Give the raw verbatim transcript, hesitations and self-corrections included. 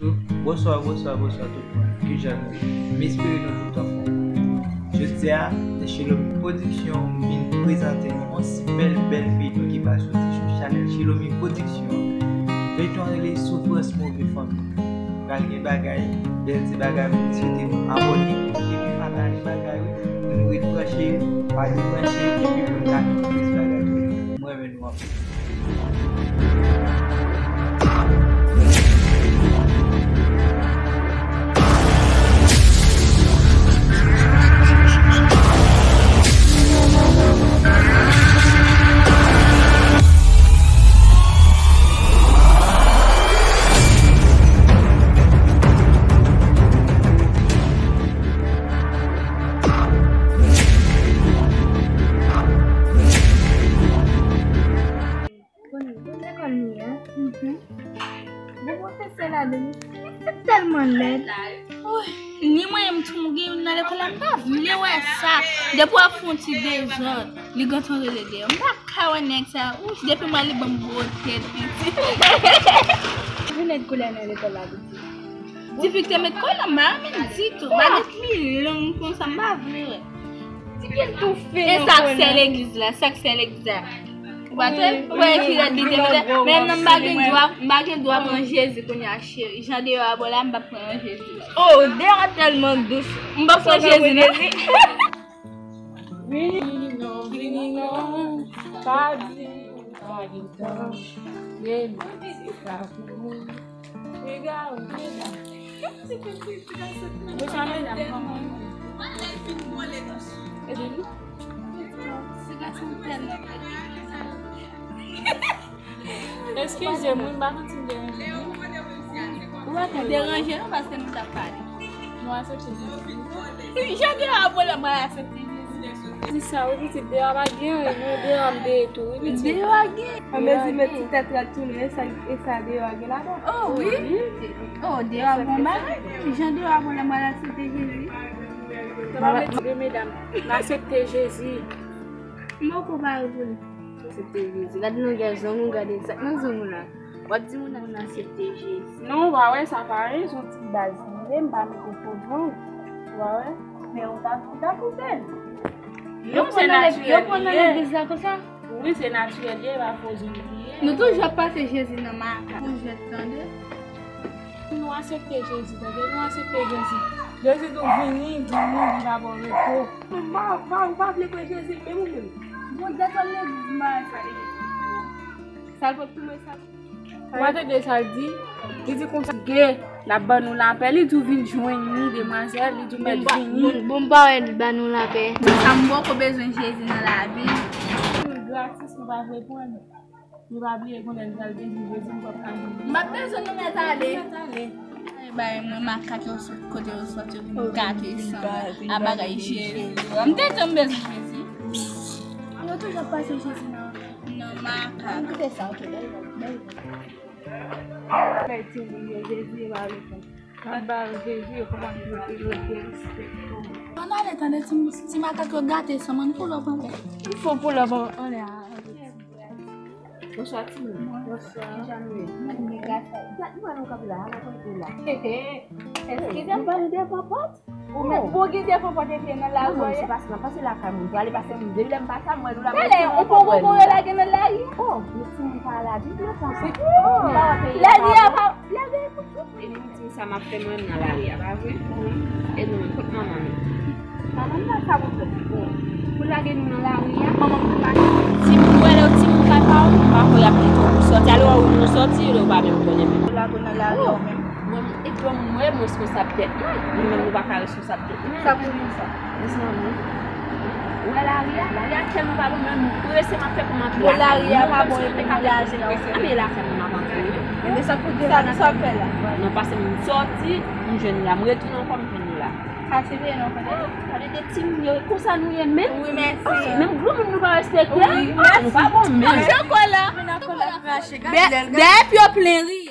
Bonswa, bonswa, bonswa tout moun. Kijan nou ye? M espere nou tout anfòm. Jodi a, nan Shelomi Production, m vin prezante nou yon bèl, bèl feyton ki pral soti sou chanèl Shelomi Production. Feyton an rele Soufrans Move Fanmi. Pral gen bagay, bèl ti bagay, m swete nou abòne. Epi pa lage bagay, wi. Nou ret branche, pa debranche, epi pou n ka gen plis bagay tou. M renmen nou anpil. Konnen, bon lekòl li ye, hein? Mhm. Bon pwofesè ladan, li tèlman lèd. Woy, ni mwen menm tou, m gen youn nan lekòl la, m pa vle wè sa. Depi w ap fè yon ti dezòd, li gentan rele dèyè. M pa ka wè nèg sa. Ouch, depi m wè li ban m gwo tèt, pitit. Li met koulè nan lekòl la, pitit. Tifi k te met koulè, m pa renmen ditou. Bagay li long konsa, m pa vle wè. Di gen tou fè. E sa k sè legliz la, sa k sè legliz la. Ou pa te wè ki rèd li te mete. Men non, m pa gen dwa, m pa gen dwa pran Jezi kounye a, cheri. Jan deyò a bò la, m p ap pran Jezi. Oh, deyò a tèlman dous. M p ap pran Jezi, non. Vini non, vini non, pa di ou pa gen tan. Vini, se pa pou ou. Mwen sa medam kòman? Eskize m, wi, m pa santi m deranje. Ou pa t deranje non, paske nou t ap pale. Nou aksepte Jezi. Jan deyò a bò la, mwen aksepte Jezi. Di sa, wi, pitit, deyò a pa gen anyen, non, deyò a m deye tou, wi, pitit. Deyò a gen. An mezi met ti tèt rad tou, non, e sa, e sa deyò a gen ladan. Oh, wi. Oh, deyò a bon bagay. Jan deyò a bon la, mwen aksepte Jezi. Mwen, medam, m aksepte Jezi. Mwen poko pare pou li. Aksepte Jezi. Gade longè zong ou, gade sa k nan zong ou la. W ap di moun nan aksepte Jezi. Non, ou pa wè sa parèy, se yon ti baz li ye, m pa mete fo zong. Ou pa wè? Men ou ta, ou ta koupe l. Yo pran nan legliz la konsa? Wi, se natirèl li ye, e pa fo zong li ye. Nou toujou ap pase Jezi nan makak. Pou jwèt, tande. Nou aksepte Jezi, tande. Nou aksepte Jezi. Jezi di w vini, vini, li va ba w repo. Ou pa, ou pa, ou pa vle kwè Jezi, menm ou menm. Bon, dètòl legliz, m pa wè sa legliz. Sa l pot pou mwen, sa. Ou pa tande sa l di? Li di konsa, "Gen, l ap ban nou lapè." Li di w vin jwenn li, demwazèl, li di w mèt vini. Bon, bon, m pa wè li ban nou lapè. Sa m poko bezwen Jezi nan lavi m. Gratis, nou pa vle pran li. Nou pa bliye konnen nou pral bezwen Jezi, nou p ap ka vini. M ap bezwen nou mèt ale. Mèt ale. Bay mwen makak yo sot kote yo sot yo vin gate san a bagay Jezi. M te di m bezwen Jezi. Yo toujou ap pase Jezi nan, nan makak. Kite sa, ok, bèl, bèl. Fè ti moun yo Jezi e ba yo konn. Nan ba yo Jezi, yo kòmanse mete yo derespekte w. Ann ale, tande ti, ti makak yo gate san m, ann pull up anlè. Fò pull up anlè a. Bonswa, timoun. Bonswa. Kijan nou ye? Nou byen, gras a Dye. Gad, nou wè nou kanpe la, nou kanpe la. Eskize m. Ou pa gen dèyè panpòt? Ou menm, bon, gen dèyè panpòt epi nan lari a ye? Maman, se pase, nan pase lakay moun. Pou ale pase moun. Depi lè m pase, mwen, nou la, mwen, ou poko konn yo lage nan lari? Oh, nou timoun pa la, di nou sa. Oh, lari a pa, lari a pou tout. Sa m ap fè mwen nan lari a, pa vre? Wi. E nou menm, kot manman nou? Manman m nan sa pou fè. Pou lage nou nan lari a, manman m pa. Timoun, wè lè w timoun kay pa w, ou pa kwè y ap mete w pou sòti. Alò, ou nou sòti, lè w pa menm konnen menm. Ou lage w nan lari a, ou menm. Mwen, epi mwen, mwen responsab tèt mwen. Nou menm, nou pa ka responsab tèt nou. Sa pou nou sa? Mezanmi. Ou wè lari a? Lari a tèlman pa bon, men m prese m ap fè pou m antre lakay mwen. Lari a pa bon, epi m lari a. Anben lakay mwen m ap antre wi. Ebyen sa pou di sa, sa w ap fè la? Non, paske m sòti, m jwenn li la. M retounen ankò, m jwenn li la. Sa se vre non, konnen. Gade de timoun yo, konsa nou ye menm. Wi, mèsi. Menm granmoun nou pa respekte. Wi, mèsi. Nou pa bon menm. Chokola. Dèyè pye w plen ri.